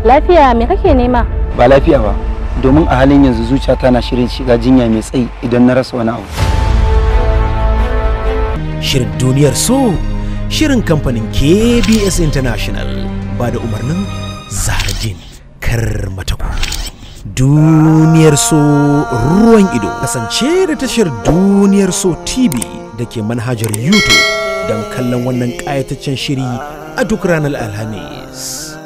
Lafiya, me kake nema? Ba lafiya ba, domin a halin yanzu zuciyata na shirin shiga jinya mai tsayi idan na rasa wani abu. Shirin Duniyar So, shirin kamfanin KBS International, ba da umarnin Zahrajin Karmataku. Duniyar So ruwan ido. Kasance da tashar Duniyar So TV da ke manhajar YouTube don kallon wannan ƙayataccen shiri a duk ranar Alhamis.